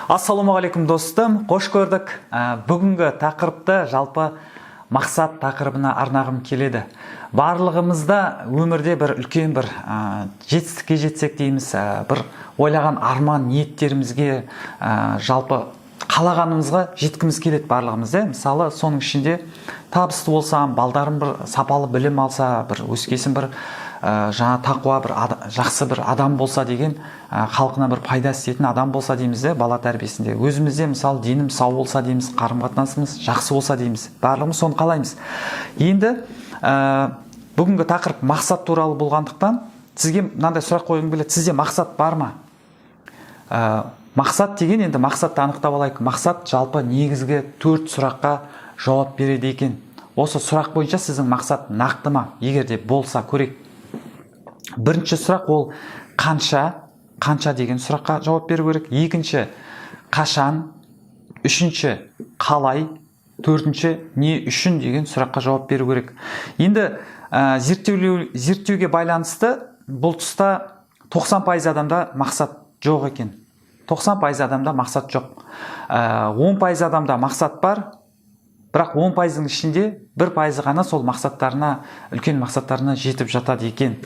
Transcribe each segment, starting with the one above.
Ассалаумағалейкум, достым, қош көрдік. Бүгінгі тақырыпты жалпы мақсат тақырыбына арнағым келеді. Барлығымызда өмірде бір үлкен бір жетістікке жетсек дейміз, бір ойлаған арман ниеттерімізге, жалпы қалағанымызға жеткіміз келеді барлығымыз да. Мысалы, соның ішінде табысты болсам, балдарым бір сапалы білім алса, бір өскесін бір жаңа тақуа бір жақсы бір адам болса деген, халқына бір пайда істейтін адам болса дейміз де. Бала тәрбиесінде өзімізде, мысалы, денім сау болса дейміз, қарым қатынасымыз жақсы болса дейміз, барлығымыз соны қалаймыз. Енді бүгінгі тақырып мақсат туралы болғандықтан, сізге мынандай сұрақ қойғым келеді: сізде мақсат бар ма? Мақсат деген, енді мақсатты анықтап алайық. Мақсат жалпы негізгі төрт сұраққа жауап береді екен. Осы сұрақ бойынша сіздің мақсат нақты ма? Егер де болса, көрейік. Бірінші сұрақ ол қанша. Қанша деген сұраққа жауап беру керек. Екінші – қашан, үшінші – қалай, төртінші – не үшін деген сұраққа жауап беру керек. Енді зерттеуге байланысты бұл тұста 90% адамда мақсат жоқ екен. 90% адамда мақсат жоқ. 10% адамда мақсат бар, бірақ 10%-дың ішінде 1%-ы ғана сол мақсаттарына, үлкен мақсаттарына жетіп жатады екен.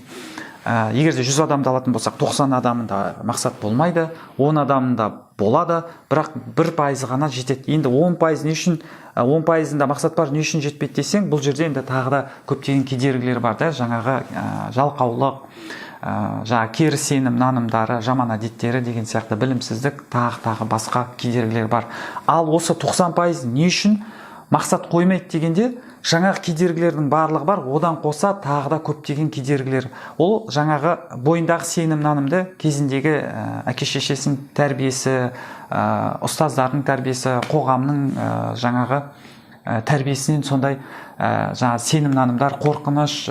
Егер де 100 адамды алатын болсақ, 90 адамында мақсат болмайды, 10 адамында болады, бірақ 1%-ы ғана жетеді. Енді 10% не үшін, 10%-ында мақсат бар, не үшін жетпейді десең, бұл жерде енді тағы да көптеген кедергілер бар да. Жаңағы жалқаулық, жаңағы кері сенім нанымдары, жаман әдеттері деген сияқты, білімсіздік, тағы тағы басқа кедергілер бар. Ал осы 90% не үшін мақсат қоймайды дегенде, жаңағы кедергілердің барлығы бар, одан қоса тағы да көптеген кедергілер. Ол жаңағы бойындағы сенім нанымды, кезіндегі әке шешесінің тәрбиесі, ұстаздардың тәрбиесі, қоғамның жаңағы тәрбиесінен сондай жаңағы сенім нанымдар, қорқыныш,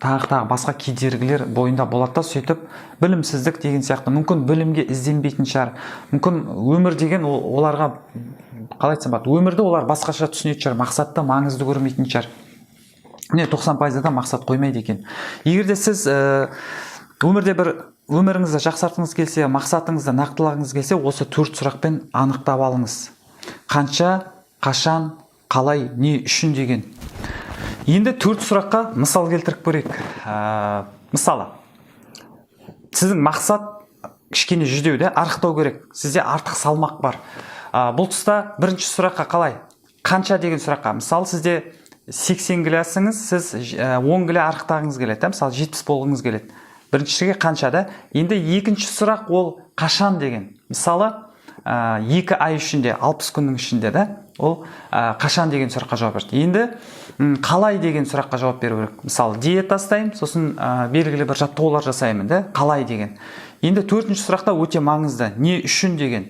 тағы тағы басқа кедергілер бойында болады да. Сөйтіп білімсіздік деген сияқты, мүмкін, білімге ізденбейтін шығар, мүмкін, өмір деген ол оларға, қалай айтсам болады, өмірді олар басқаша түсінетін шығар, мақсатты маңызды көрмейтін шығар. Міне, 90% адам мақсат қоймайды екен. Егер де сіз өмірде бір өміріңізді жақсартқыңыз келсе, мақсатыңызды нақтылағыңыз келсе, осы төрт сұрақпен анықтап алыңыз: қанша, қашан, қалай, не үшін деген. Енді төрт сұраққа мысал келтіріп көрейік. Мысалы, сіздің мақсат кішкене жүдеу де, арықтау керек, сізде артық салмақ бар. Бұл тұста бірінші сұраққа, қалай, қанша деген сұраққа, мысалы, сізде 80 килосыңыз, сіз 10 кило арықтағыңыз келеді да, мысалы, 70 болғыңыз келеді. Біріншіге қанша да. Енді екінші сұрақ ол қашан деген. Мысалы, 2 ай ішінде, 60 күннің ішінде да, ол қашан деген сұраққа жауап берді. Енді қалай деген сұраққа жауап беру керек. Мысалы, диета ұстаймын, сосын белгілі бір жаттығулар жасаймын да, қалай деген. Енді төртінші сұрақта өте маңызды не үшін деген.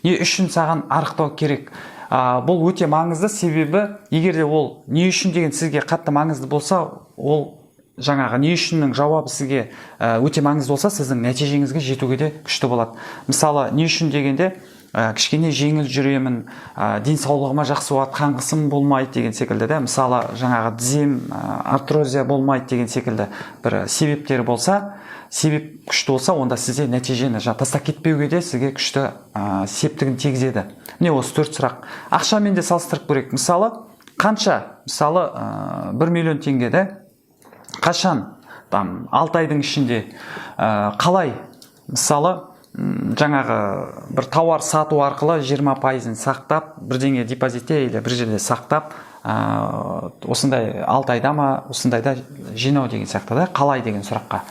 Не үшін саған арықтау керек? Бұл өте маңызды, себебі егер де ол не үшін деген сізге қатты маңызды болса, ол жаңағы не үшіннің жауабы сізге өте маңызды болса, сіздің нәтижеңізге жетуге де күшті болады. Мысалы, не үшін дегенде, кішкене жеңіл жүремін, денсаулығыма жақсы болады, қан қысымым болмайды деген секілді да. Мысалы, жаңағы тізем артрозия болмайды деген секілді бір себептері болса, себеп күшті болса, онда сізде нәтижені жаңа тастап кетпеуге де сізге күшті септігін тигізеді. Міне, осы төрт сұрақ. Ақшамен де салыстырып көрейік. Мысалы, қанша? Мысалы, 1 миллион теңге да. Қашан? Там 6 айдың ішінде. Қалай? Мысалы, жаңағы бір тауар сату арқылы 20%-ын сақтап, бірдеңе депозитте или бір жерде сақтап, осындай 6 айда ма, осындайда жинау деген сияқты да, қалай деген сұраққа.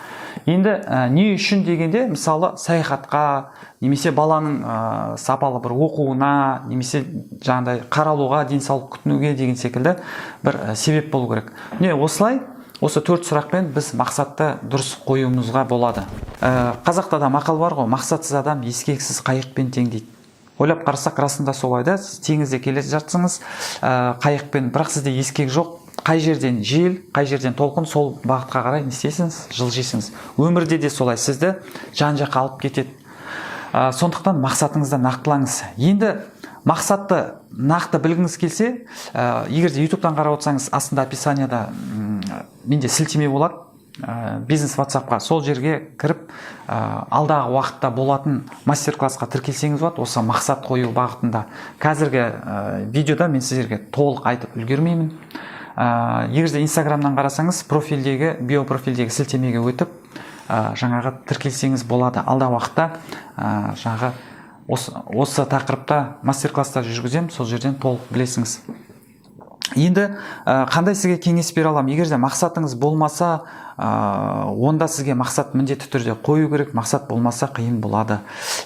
Енді не үшін дегенде, мысалы, саяхатқа немесе баланың сапалы бір оқуына немесе жаңағыдай қаралуға, денсаулық күтінуге деген секілді бір себеп болу керек. Міне, осылай осы төрт сұрақпен біз мақсатты дұрыс қоюымызға болады. Қазақта да мақал бар ғой: «Мақсатсыз адам ескексіз қайықпен тең» дейді. Ойлап қарасақ, расында солай да. Сіз теңізде келе жатсыңыз қайықпен, бірақ сізде ескек жоқ. Қай жерден жел, қай жерден толқын, сол бағытқа қарай не істейсіңіз? Жылжисыңыз. Өмірде де солай, сізді жан жаққа алып кетеді. Сондықтан мақсатыңызды нақтылаңыз. Енді мақсатты нақты білгіңіз келсе, егер де ютубтан қарап отырсаңыз, астында описанияда менде сілтеме болады. Бизнес WhatsAppқа, сол жерге кіріп, алдағы уақытта болатын мастер классқа тіркелсеңіз болады осы мақсат қою бағытында. Қазіргі видеода мен сіздерге толық айтып үлгермеймін. Егер де Инстаграмнан қарасаңыз, профильдегі, биопрофильдегі сілтемеге өтіп, жаңағы тіркелсеңіз болады. Алдағы уақытта жаңағы осы тақырыпта мастер класстар жүргіземін, сол жерден толық білесіңіз. Енді қандай сізге кеңес бере аламын? Егер де мақсатыңыз болмаса, онда сізге мақсат міндетті түрде қою керек. Мақсат болмаса, қиын болады.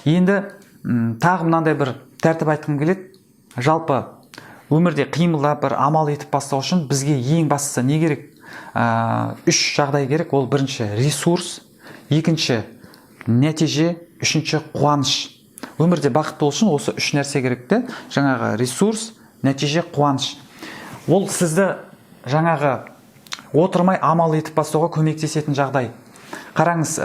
Енді тағы мынандай бір тәртіп айтқым келеді. Жалпы өмірде қимылдап, бір амал етіп бастау үшін бізге ең бастысы не керек? Үш жағдай керек. Ол бірінші ресурс, екінші нәтиже, үшінші қуаныш. Өмірде бақытты болу үшін осы үш нәрсе керек те: жаңағы ресурс, нәтиже, қуаныш. Ол сізді жаңағы отырмай амал етіп бастауға көмектесетін жағдай. Қараңыз,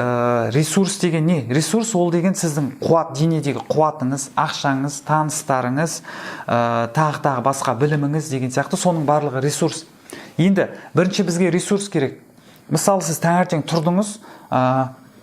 ресурс деген не? Ресурс ол деген сіздің қуат, денедегі қуатыңыз, ақшаңыз, таныстарыңыз, тағы тағы басқа біліміңіз деген сияқты, соның барлығы ресурс. Енді бірінші бізге ресурс керек. Мысалы, сіз таңертең тұрдыңыз,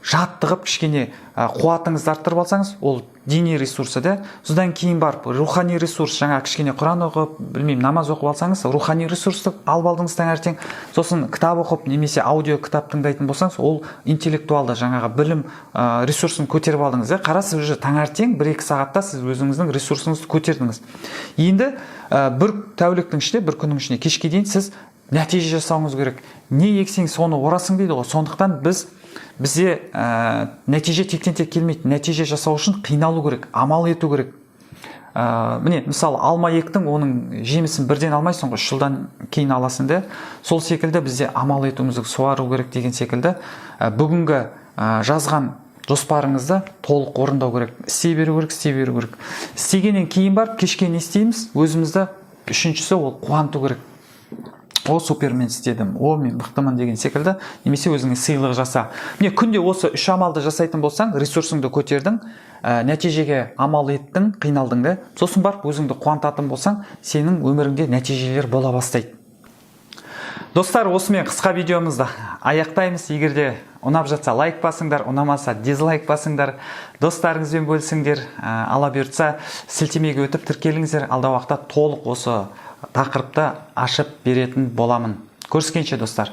жаттығып, кішкене қуатыңызды арттырып алсаңыз, ол дене ресурсы да. Содан кейін барып рухани ресурс, жаңа кішкене құран оқып, білмеймін, намаз оқып алсаңыз, рухани ресурсты алып алдыңыз таңертең. Сосын кітап оқып немесе аудио кітап тыңдайтын болсаңыз, ол интеллектуалды, жаңағы білім ресурсын көтеріп алдыңыз, иә. Қарасыз, уже таңертең 1-2 сағатта сіз өзіңіздің ресурсыңызды көтердіңіз. Енді бір тәуліктің ішінде, бір күннің ішінде кешке дейін сіз нәтиже жасауыңыз керек. Не ексең, соны орасың дейді ғой. Сондықтан бізде нәтиже тектен тек келмейді. Нәтиже жасау үшін қиналу керек, амал ету керек. Міне, мысалы, алма ектің, оның жемісін бірден алмайсың ғой, 3 жылдан кейін аласың да. Сол секілді бізде амал етуіміз, суару керек деген секілді. Бүгінгі жазған жоспарыңызды толық орындау керек, істей беру керек, істей беру керек. Істегеннен кейін барып кешке не істейміз? Өзімізді, үшіншісі, ол қуанту керек. «О, супер, мен істедім, о, мен мықтымын» деген секілді немесе өзіңе сыйлық жаса. Міне, күнде осы үш амалды жасайтын болсаң, ресурсыңды көтердің, нәтижеге амал еттің, қиналдың да, сосын барып өзіңді қуантатын болсаң, сенің өміріңде нәтижелер бола бастайды. Достар, осымен қысқа видеомызды аяқтаймыз. Егер де ұнап жатса, лайк басыңдар, ұнамаса, дизлайк басыңдар, достарыңызбен бөлісіңдер. Алла бұйыртса, сілтемеге өтіп тіркеліңіздер. Алдағы уақытта толық осы тақырыпты ашып беретін боламын. Көріскенше, достар!